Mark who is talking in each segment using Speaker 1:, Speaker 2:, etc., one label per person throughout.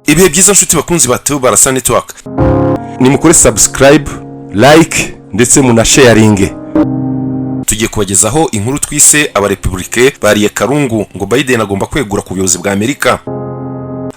Speaker 1: Ibihe byiza nshuti bakunzi ba Theo Barasa Network. Nimukore subscribe, like ndetse munasharinge. Tugiye kubagezaho inkuru twise "Abarepubulike bariye karungu ngo Biden agomba kwegura ku buyobozi bwa Amerika".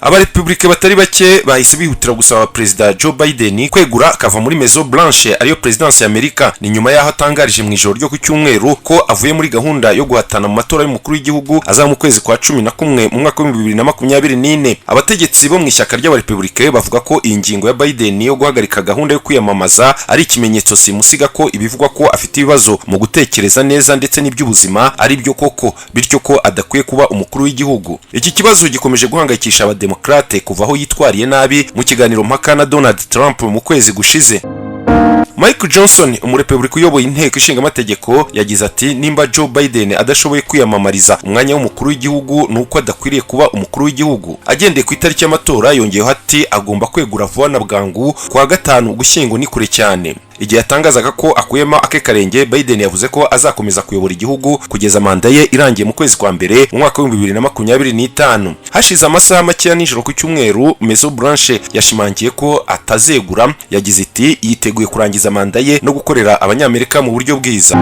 Speaker 1: Abarepubulike batari bake bahise bihutira gusaba Perezida Joe Biden kwegura akava muri Maison Blanche, ariyo perezidansi ya Amerika. Ni nyuma y'aho atangarije mu ijoro ryo ku cyumweru ko avuye muri gahunda yo guhatana mu matora y'umukuru w'igihugu azaba mu kwezi kwa 11 mu mwaka wa 2024. Abategetsi bo mu ishyaka ry'Abarepubulike bavuga ko iyi ngingo ya Biden yo guhagarika gahunda yo kwiyamamaza ari ikimenyetso simusiga ko ibivugwa ko afite ibibazo mu gutekereza neza ndetse n'iby'ubuzima ari byo koko, bityo ko adakwiye kuba umukuru w'igihugu. Iki kibazo gikomeje guhangayikisha Abademokrate kuva aho yitwariye nabi mu kiganiro mpaka na Donald Trump mu kwezi gushize. Mike Johnson, umurepubulika uyoboye Inteko Ishinga Amategeko, yagize ati: "Nimba Joe Biden adashoboye kwiyamamariza umwanya w'umukuru w'igihugu, ni uko adakwiriye kuba umukuru w'igihugu." Agendeye ku itariki y'amatora, yongeyeho ati: "Agomba kwegura vuba na bwangu, kuwa gatanu Ugushyingo ni kure cyane." Igihe yatangazaga ko akuyemo ake karenge, Biden yavuze ko azakomeza kuyobora igihugu kugeza manda ye irangiye mu kwezi kwa mbere mu mwaka wa 2025. Hashize amasaha makeya nijoro ku cyumweru, Maison Blanche yashimangiye ko atazegura. Yagize iti: "Yiteguye kurangiza manda ye no gukorera Abanyamerika mu buryo bwiza."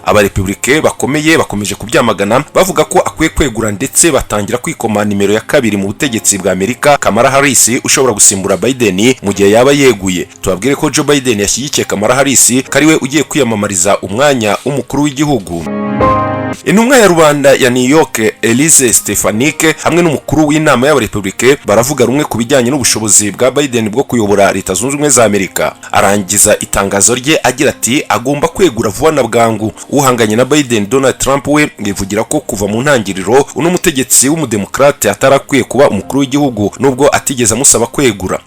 Speaker 1: Abarepubulike bakomeye bakomeje kubyamagana, bavuga ko akwiye kwegura, ndetse batangira kwikoma nimero ya kabiri mu butegetsi bwa Amerika, Kamala Harris, ushobora gusimbura Biden mu gihe yaba yeguye. Tubabwire ko Joe Biden yashyigikiye Kamala Harris, ko ariwe ugiye kwiyamamariza umwanya w'umukuru w'igihugu. Intumwa ya rubanda ya New York, Elise Stefanik, hamwe n'umukuru w'inama y'Abarepubulike baravuga rumwe ku bijyanye n'ubushobozi bwa Biden bwo kuyobora Leta Zunze Ubumwe za Amerika. Arangiza itangazo rye agira ati: "Agomba kwegura vuba na bwangu." Uhanganye na Biden, Donald Trump, we yivugira ko kuva mu ntangiriro uno mutegetsi w'umudemokrate atarakwiye kuba umukuru w'igihugu, nubwo atigeze amusaba kwegura.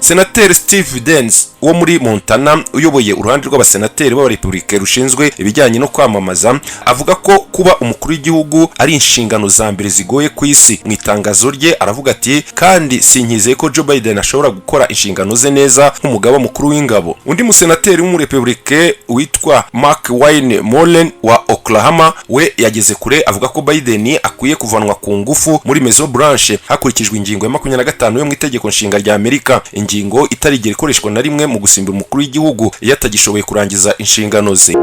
Speaker 1: Senateri Steve Daines wo muri Montana, uyoboye uruhande rw'abasenateri b'Abarepubulike rushinzwe ibijyanye no kwamamaza, avuga ko kuba umukuru w'igihugu ari inshingano za mbere zigoye ku isi. Mu itangazo rye aravuga ati: "Kandi sinkizeye ko Joe Biden ashobora gukora inshingano ze neza nk'umugaba mukuru w'ingabo." Undi musenateri w'umurepubulike witwa Markwayne Mullin wa Oklahoma we yageze kure, avuga ko Biden akwiye kuvanwa ku ngufu muri Maison Blanche hakurikijwe ingingo ya 25 yo mu Itegeko Nshinga rya Amerika, ingingo itarigera ikoreshwa na rimwe mu gusimbura umukuru w'igihugu iyo atagishoboye kurangiza inshingano ze.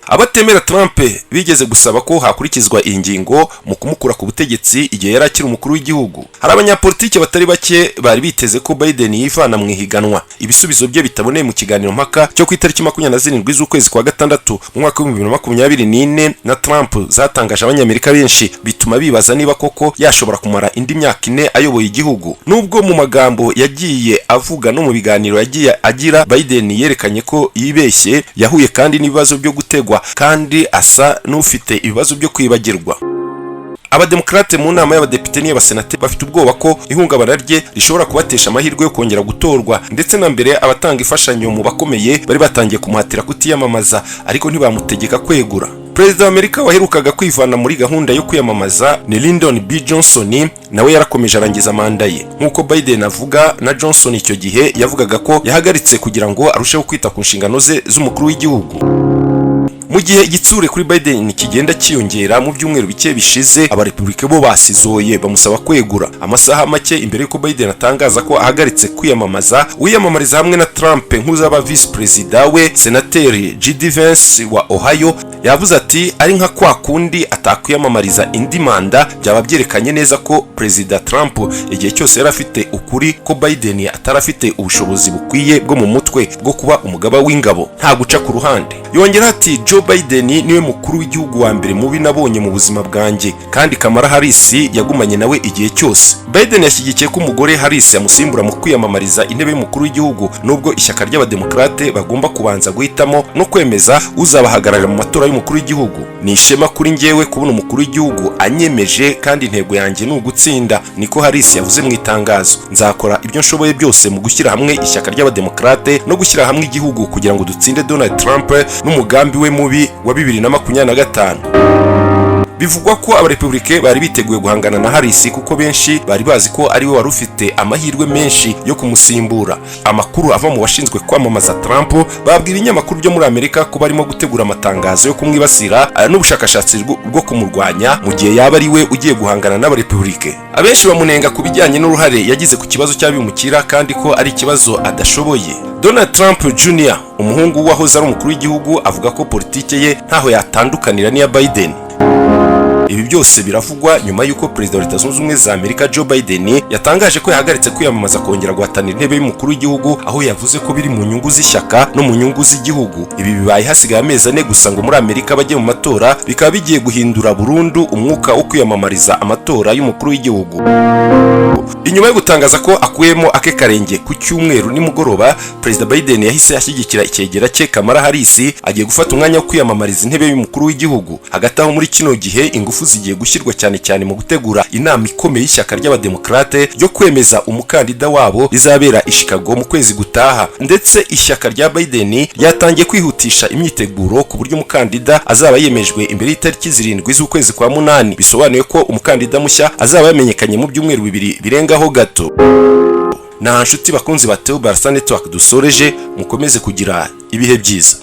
Speaker 1: Abatemera Trump bigeze gusaba ko hakurikizwa iyi ngingo mu kumukura ku butegetsi igihe yari akiri umukuru w'igihugu. Hari abanyapolitiki batari bake bari biteze ko Biden yivana mu ihiganwa ibisubizo bye bitaboneye mu kiganiro mpaka cyo ku itariki 27 z'ukwezi kwa gatandatu mu mwaka wa 2024 na Trump zatangaje Abanyamerika benshi, bituma bibaza niba koko yashobora kumara indi myaka 4 ayoboye igihugu. Nubwo mu magambo yagiye avuga no mu biganiro yagiye agira Biden yerekanye ko yibeshye, yahuye kandi n'ibibazo byo gutegwa, kandi asa n'ufite ibibazo byo kwibagirwa. Abademokrate mu nama y'Abadepite n'iy'Abasenateri bafite ubwoba ko ihungabana rye rishobora kubatesha amahirwe yo kongera gutorwa. Ndetse na mbere, abatanga imfashanyo mu bakomeye bari batangiye kumuhatira kutiyamamaza, ariko ntibamutegeka kwegura. Perezida wa Amerika waherukaga kwivana muri gahunda yo kwiyamamaza ni Lyndon B Johnson, nawe yarakomeje arangiza manda ye. Nk'uko Biden avuga, na Johnson icyo gihe yavugaga ko yahagaritse kugira ngo arusheho kwita ku nshingano ze z'umukuru w'igihugu. Mu gihe igitsure kuri Biden kigenda cyiyongera mu byumweru bike bishize, Abarepubulika bo basizoye bamusaba kwegura. Amasaha make imbere y'uko Biden atangaza ko ahagaritse kwiyamamaza, wiyamamariza hamwe na Trump nk'uzaba visi perezida we, Senateri JD Vance wa Ohio, yavuze ati: "Ari nka kwa kundi atakwiyamamariza indi manda, byaba byerekanye neza ko Perezida Trump igihe cyose yari afite ukuri, ko Biden atari afite ubushobozi bukwiye bwo mu mutwe bwo kuba umugaba w'ingabo, nta guca ku ruhande." Yongera ati: "Joe Biden niwe mukuru w'igihugu wa mbere mubi nabonye mu buzima bwanjye, kandi Kamala Harris yagumanye nawe igihe cyose." Biden yashyigikiye ko umugore Harris amusimbura mu kwiyamamariza intebe y'umukuru w'igihugu, nubwo ishyaka ry'Abademokrate bagomba kubanza guhitamo no kwemeza uzabahagararira mu matora y'umukuru w'igihugu. "Ni ishema kuri njyewe kubona umukuru w'igihugu anyemeje, kandi intego yanjye ni ugutsinda," niko Harris yavuze mu itangazo. "Nzakora ibyo nshoboye byose mu gushyira hamwe ishyaka ry'Abademokrate no gushyira hamwe igihugu kugira ngo dutsinde Donald Trump n'umugambi we mubi wa 2025. Bivugwa ko Abarepublike bari biteguye guhangana na Harris, kuko benshi bari bazi ko ariwe wari ufite amahirwe menshi yo kumusimbura. Amakuru ava mu bashinzwe kwamamaza Trump babwira ibinyamakuru byo muri Amerika ko barimo gutegura amatangazo yo kumwibasira n'ubushakashatsi bwo kumurwanya mu gihe yaba ari we ugiye guhangana n'Abarepublike. Abenshi bamunenga ku bijyanye n'uruhare yagize ku kibazo cy'abimukira, kandi ko ari ikibazo adashoboye. Donald Trump Jr., umuhungu wahoze ari umukuru w'igihugu, avuga ko politike ye ntaho yatandukanira n'iya Biden. Ibi byose biravugwa nyuma y'uko Perezida wa Leta Zunze Ubumwe za Amerika Joe Biden yatangaje ko yahagaritse kwiyamamaza kongera guhatanira intebe y'umukuru w'igihugu, aho yavuze ko biri mu nyungu z'ishyaka no mu nyungu z'igihugu. Ibi bibaye hasigaye amezi 4 gusa ngo muri Amerika bajye mu matora, bikaba bigiye guhindura burundu umwuka wo kwiyamamariza amatora y'umukuru w'igihugu. Inyuma yo gutangaza ko akuyemo ake karenge ku cyumweru nimugoroba, Perezida Biden yahise ashyigikira icyegera cye Kamala Harris, agiye gufata umwanya wo kwiyamamariza intebe y'umukuru w'igihugu. Hagati aho, muri kino gihe ingufu zigiye gushyirwa cyane cyane mu gutegura inama ikomeye y'ishyaka ry'Abademokarate ryo kwemeza umukandida wabo, rizabera i Chicago mu kwezi gutaha. Ndetse ishyaka rya Biden ryatangiye kwihutisha imyiteguro ku buryo umukandida azaba yemejwe imbere y'itariki 7 z'ukwezi kwa munani, bisobanuye ko umukandida mushya azaba yamenyekanye mu byumweru 2 birengaho gato. Na nshuti bakunzi ba Theo Barca Network dusoreje, mukomeze kugira ibihe byiza.